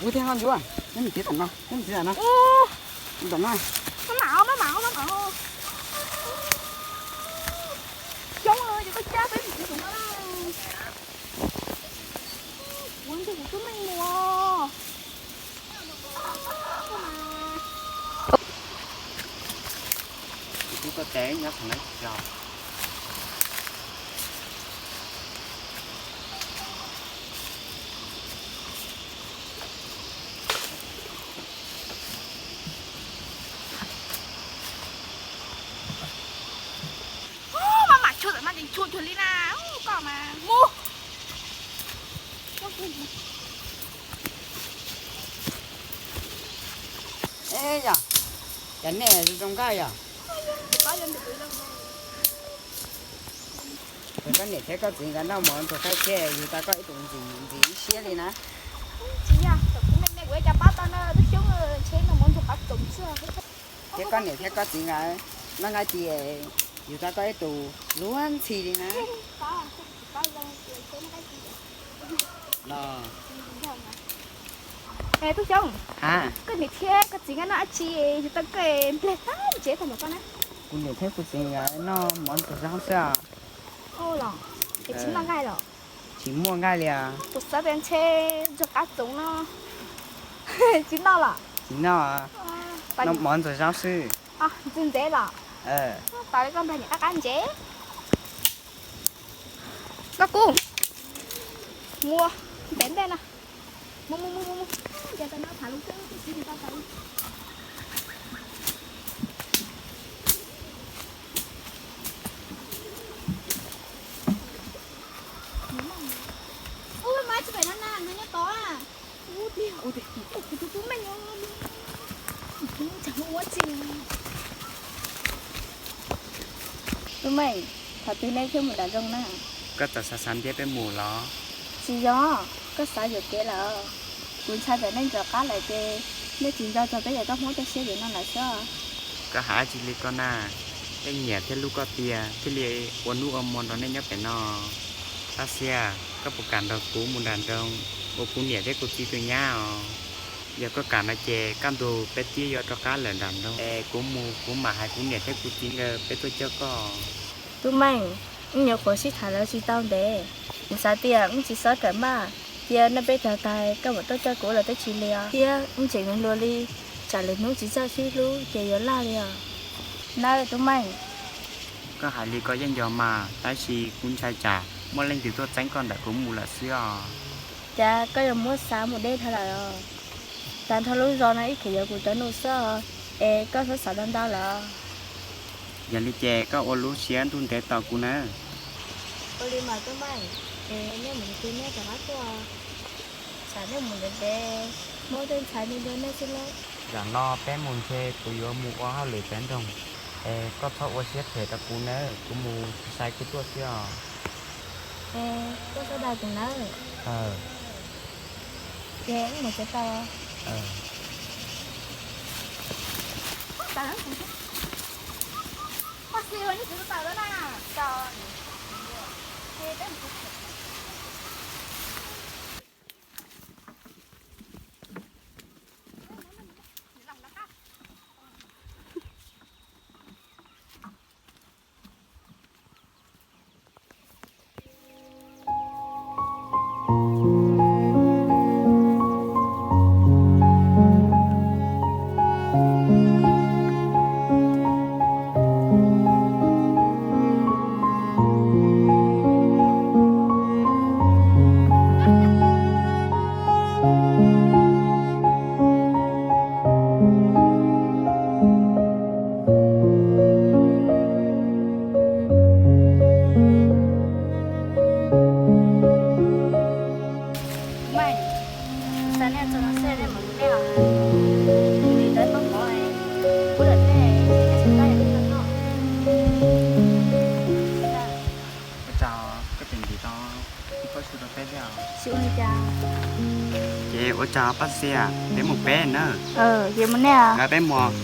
Ua tiag no Ncuab, neb mus txiav tom no, neb mus txiav tom no. Tom no. Maj mam, maj mam, maj mam. Xyoob, ces koj cab peb mus txiav tom no. Ua ntej kuv tub Meej mus. Kuv tub koj tes nyob thaum no tsis tso. Maj mam tshua tam no ces tshua cuag li na, koj mas mus. Yog, cas nej zoo nkauj yom? Koj niam thiab koj txiv nkawd noj mov ntxuag qab tsheb, yug tau koj ib tug ntxim ntxim ib siab li na. Tsis yog, kuv me me kuv cas pab tau na, tub Xyoob, ntshe noj mov ntxuag qab tsoom xwb. Thiab koj niam thiab koj txiv nkawd noj nqaij ci, yug tau koj ib tug luag ntxhi li na. Los, tub Xyoob, koj niam thiab koj txiv nkawd noj dab tsi yug tau koj npleg tag ntsev tag npaum ko na? Kuv niam thiab kuv txiv nkawd noj mov ntxuag zaub xwb os. Los, es tsis noj nqaij los? Tsis muaj nqaij li os. Kuv xav tias ntshe ntxuag qab tsoom no tsis noj los? Tsis noj, noj mov ntxuag zaub xwb. Ntxuag ntsev los? Tas li koj npleg niam qab qab ntsev. Koj kuj mus ntev ntej no. Mus mus mus mus mus. Ces tau no tham lus twb tsis tau tau. Ub, mas tsis pem no na, no nyob tod. Ub, tus tub Meej, tub Meej, thaum twg neb thiaj mus nram nroog na? Koj txawm xav xav ntiab peb mus los? Tsis yog, koj xav yuam kev lawm. Kuv ntshai tsam nej rov qab lawm ces nej tsis nco txog peb yawm toj Hmoob tej siab yam no lawm xwb. Koj hais dab tsi li koj na? Yeej nyiam thiab hlub koj tiag thiaj li ua hnub ua hmo nrog nej nyob pem no. Paj Xiab, koj puas kam nrog kuv mus nram nroog ua kuv niam thiab kuv txiv tus nyab os? Yog koj kam no ces kaj ntug peb twb yuav rov qab lawm nram nroog es kuv mus kuv mam hais kuv niam thiab kuv txiv nkawd peb tuaj coj koj. Tub Meej, wb nyuam qhuav sib tham lawv tsis tau ntev, kuv xav tias wb tsis xob rawm maj, cia nej peb tag tag koj mam tuaj coj kuv los twb tsis lig os. Thiab wb tseem hluas li, tsam lwm hnub tsis txawj sib hlub ces yuav laj li os. Nawb tub Meej. Koj hais li koj yeej yog mas, tab sis kuv ntshai tsam muaj leej twg tuaj txeeb koj ntawm kuv mus lawm xwb os. Cas koj yuav muab xav mus deb dhau lawm os? Tag nrho lub zos no ib txhia yog kuv cov nus xwb os, es koj txhob xav ntau ntau lawm. Yog li ces koj ua lub siab ntuj ntev tos kuv nawb. Ua li mas tub Meej, es nej mus twg nej rov qab tuaj, tsam nej mus ntev ntev, muaj tej ntxhais me dua nej xwb lauj. Zaum no peb mus ntshe kuv yuav mus ua hauj lwm tsav nroog, es koj txhob ua siab phem rau kuv nawb, kuv mus tsis sai kuv tuaj xwb os. Es koj txhob dag kuv nawb. Ces wb mus tsev tau. Ua cas koj tseem ntim tau ib pob su rau peb thiab? Tsis ua li cas. Ces ua tsaug Paj Xiab, peb mus peb na. Ces mus nej. Peb mus.